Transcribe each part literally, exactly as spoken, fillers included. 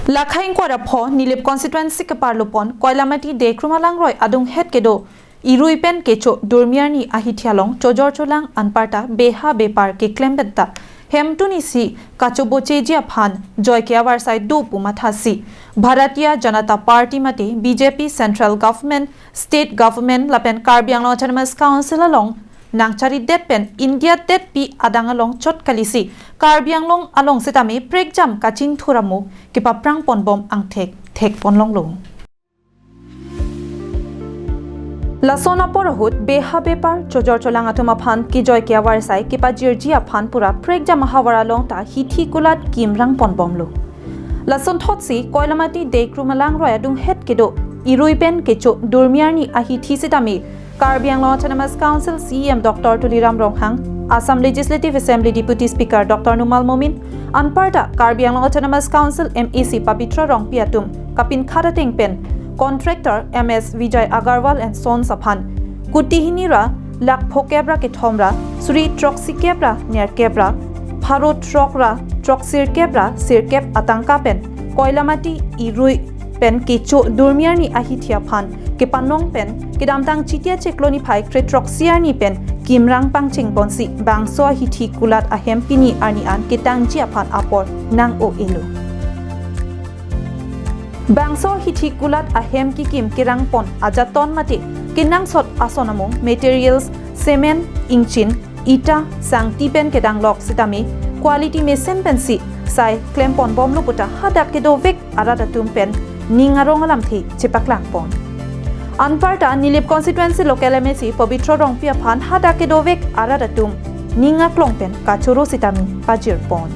Lakhai ingkoi ra pho Nilip constituency keparlopon Koilamati Dekrumalang Roi adunghet kedo irui pen kecho Durmi arni ahithi along chojor cholang anparta beha bepar keklem pen ta hemtun isi kachobocheji aphan joike avarsai do pu mathasi Bharatiya Janata Party mate B J P Central Government, State Government lapen Karbi Anglong Autonomous Council along nangcharidet pen India detpi adang along chot kalisi Karbi Anglong along sitame prekjam kachingthur amo kepaprang ponbom angthek thek ponlonglo. Lason apor ahut beha bepar chojor cholang atum aphan kejoike avarsai kepajirji aphan pura prekjam ahavar along ta hithi kulat kimrang ponbomlo. Lason thotsi Koilamati Dekrumalang Roi adunghet kedo irui pen kecho Durmi arni ahithi sitame Karbi Anglong Autonomous Council C E M Doctor Tuliram Ronghang, Assam Legislative Assembly Deputy Speaker Doctor Numal Momin, anparta Karbi Anglong Autonomous Council M A C Pabitra Rongpi atum kapinkhat ateng pen contractor M S Vijay Agarwal and Sons aphan kuti hini ra lakh phokep ra kethom ra suri throksi kep ra nerkep ra pharo throk ra throksir kep ra sirkep atangka pen Koilamati irui pen kecho Durmi arni ahithi aphan kepanong pen kedamtang Chitia chiklo niphai kre throksi arni pen kimrang pangcheng ponsi bangso ahithi kulat ahem pini arni an ketangji aphan apor nang-o-elo. Bangso hithi kulat ahem kekim kerang pon ajaton mate kenangsot ason amung materials cement, ingchin, ita, sangti pen kedanglok sitame quality mesen pensi sai klem ponbomlo puta hadak kedovek arat atum pen ning arong alamthe chepaklang pon. Anparta Nilip constituency local M A C Pabitra Rongpi aphan hadak kedovek arat atum ning aklong pen kachoro sitame pajir pon.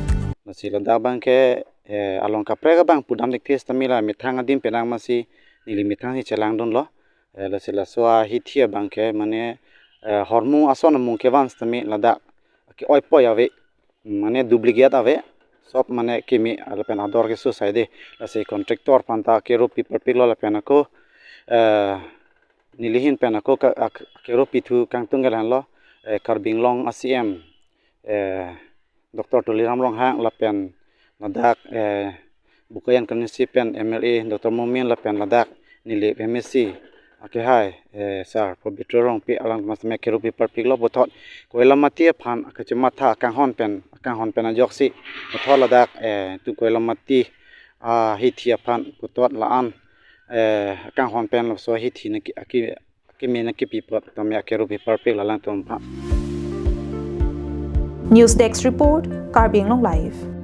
Lasi ladak abang ke, eh, along kaprek abang pudam dik thes tame la methang adim penang masi neli methang si chelangdunlo. Eh, lasi laso ahithi abang ke mane, eh, hormu ason amung kevan sitame ladak ke-oipoi ave, mane duplicate ave, sob mane keme lapen ador keso sai de. Lasi contractor aphan ta keropi parpiklo lapen ako, eh, neli ahin pen ako ka, ak-, keropi thu kangtung kelanlo, eh, Karbi Anglong a C M, eh, Doctor Tuliram Ronghang lapen ladak, eh, Bokajan constituency pen M L A Doctor Momin lapen ladak Nilip M A C akehai, eh, Sir Pabitra Rongpi alang mas me keropi parpiklo puthot Koilamati aphan kachematha akanghon pen, akanghon pen ajoksi puthot ladak, eh, tu Koilamati ahithi aphan puthot la-an, eh, akanghon pen laso ahithi nangke-, aki-, akeme nangkepi apot tame akeropi parpik alangtum aphan. News Desk Report, Karbi Anglong Live.